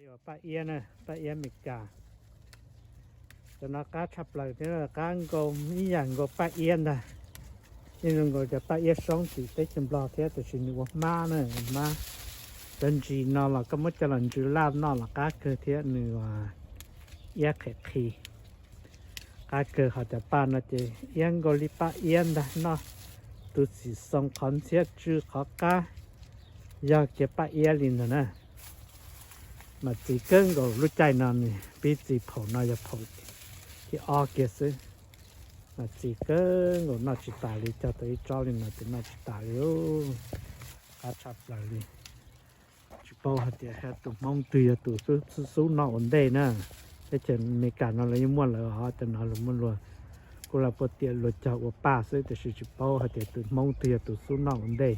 Paj iab na, paj iab Amelikas. Cov no qab tshaj plaws thiab, qab nkaus ib yam nkaus paj iab ntag. Yeej zoo nkaus cov paj iab soob tim teb chaws Nplog thiab, tiam sis nws ua hmab na, ua hmab. Cov ntsis no los koj muab coj los ntsw laj noj los qab kawg thiab, nws iab qhem qhi. Qab kawg, ho cov paj no ces iab nkaus li paj iab ntag, noj tus txim xoo qhov ntxhiab tsw qhov qab, yog kiag paj iab li ntag na. Mas txi kawg nkaus, lub caij no nws pib txi phaum no yog phaum thib ob kiag xwb. Mas txi kawg nkaus, noj tsis tas li, cog tau ib tsob li no ces noj tsis tas li. Qab tshaj plaws li. Tsis paub hais tias tus Hmoob twg yog tus xub xub noj ua ntej na. Teb chaws Amelikas no lawv yeej muaj lawv os, cov no lawv muaj luag, kuj lawv puag tiam luag cog ua paj xwb, tiam sis tsis paub hais tias tus Hmoob twg yog tus xub noj ua ntej.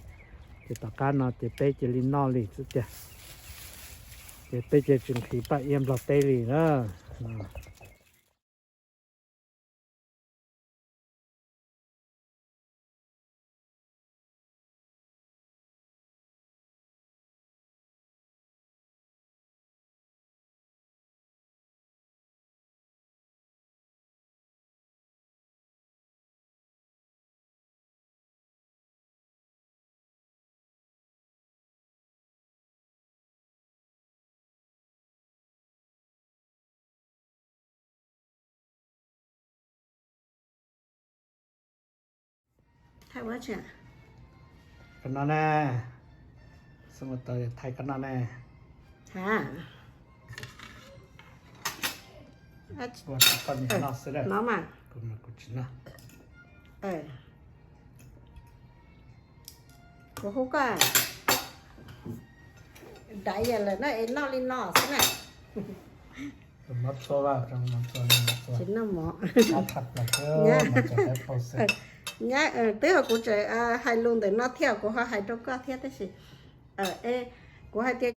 Ces tom qab no ces peb cia li noj li xwb tiag. Ces peb cia tsis nqhis paj iab Nplog teb li na. Thaij ua tsi? Koj no ne, xub mus tau thaij koj no ne. Ha. Ua rau koj niam noj xwb na. No mas. Kuv, kuv tsis noj. Kuv hu koj. Daiv yam lawm na es noj li no xwb na. Tsis noj mov. Nyab, twb yog kuv tseem hais lus ntawm no thiab kuv ho hais rau koj thiab tab sis kuv hais tias